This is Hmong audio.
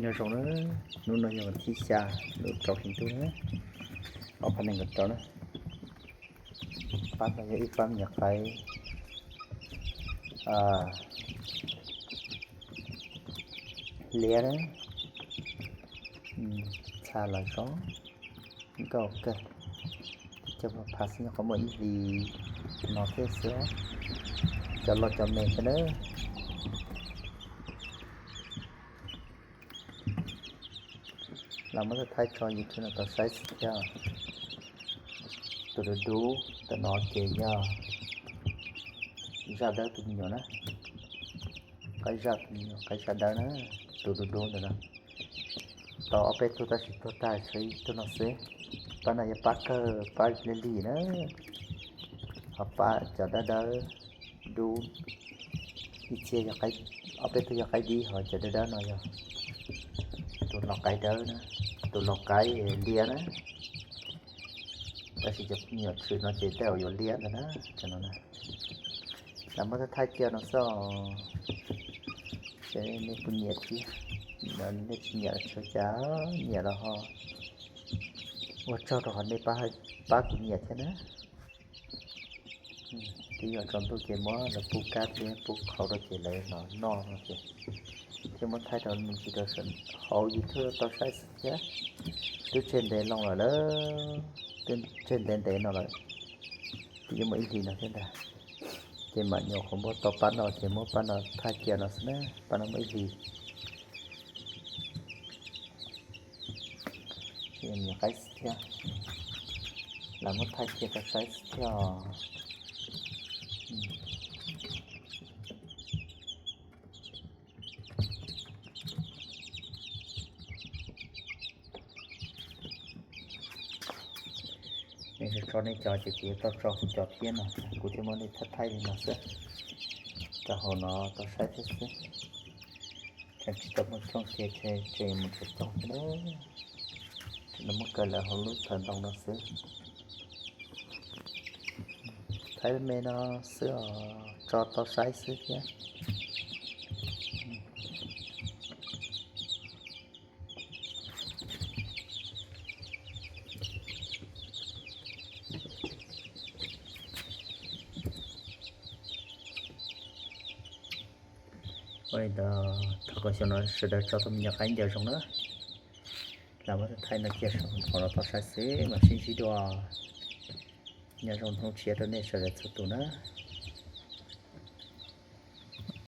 Nyob zoo na, hnub no yog vas thib xya lub rau hli ntuj na, ob phav nees nkaum rau na. Pab no yog ib pab me nyuam qaib liab na, txha los zoo nkauj kawg. Cov phav xwb nyuam qhuav muaj ib hlis no thiab xwb, cov loj cov me thiab na. Los muab thaij tso YouTube no tau saib xwb thiab. Tus dub dub ntawm no ces yog zaj dawb tus me nyuam na, qaib zaj tus me nyuam qaib zaj dawb na, tus dub dub ntawm no. Tau ob peb tug tab sis tuag tag tshuav ib tug no xwb. Pab no yog pab kawg pab lig lig na, ho pab cov dawb dawb dub ib txhia, ob peb tug yog qaib dib, ho cov dawb dawb no yog tus laus qaib dawb na, tus laus qaib liab na. Tab sis cov me nyuam tshwm no ces tej zaum yuav liab ntag na, cov no na. Los muab thaij thaij kiag no xwb os, seb nej puas nyiam thiab. Nej tsis nyiam los tsis ua cas, nyiam los ho ua tsaug rau qhov nej pab kuv nyiam thiab na. Twb yog tsaus ntuj ces muab lawv pub kab thiab pub qhauv rau ces lawv los noj no ces thiaj muab thaij rau me ntsis rau hauv YouTube tau saib xwb thiab. Twb tseg ntev loo lawm, twb tseg ntev ntev no lawm, twb yuav muaj ib hlis no thiab ntag. Ces mam nyuam qhuav muab tau pab no ces muab pab no thaij kiag no xwb na, pab no muaj ib hlis. Ces me nyuam qaib xwb thiab, los muab thaij kiag tau saib xwb thiab os. Nej tso nej cov ces kuv yuav tau tso kuv cov thiab no, kuv thiaj muab nej thaij thaij li no xwb, rau hauv no tau saib thiab xwb. Tseem tsis tau muaj tshooj ces tseem mus tsis tau thiab na. Tseem muab kaw lawm hauv lub thawv ntoo no xwb. Thaij me no xwb os, tso tau saib xwb thiab. Ua li ntawd thov kom xyoo no sawv daws tso tau me nyuam qaib ncaws zoo na. Los muab thaij no kiag saum qhov no tau saib xwb mam sib ntsib dua. Nyob zoo hnub tshiab rau nej sawv daws txhua tus na.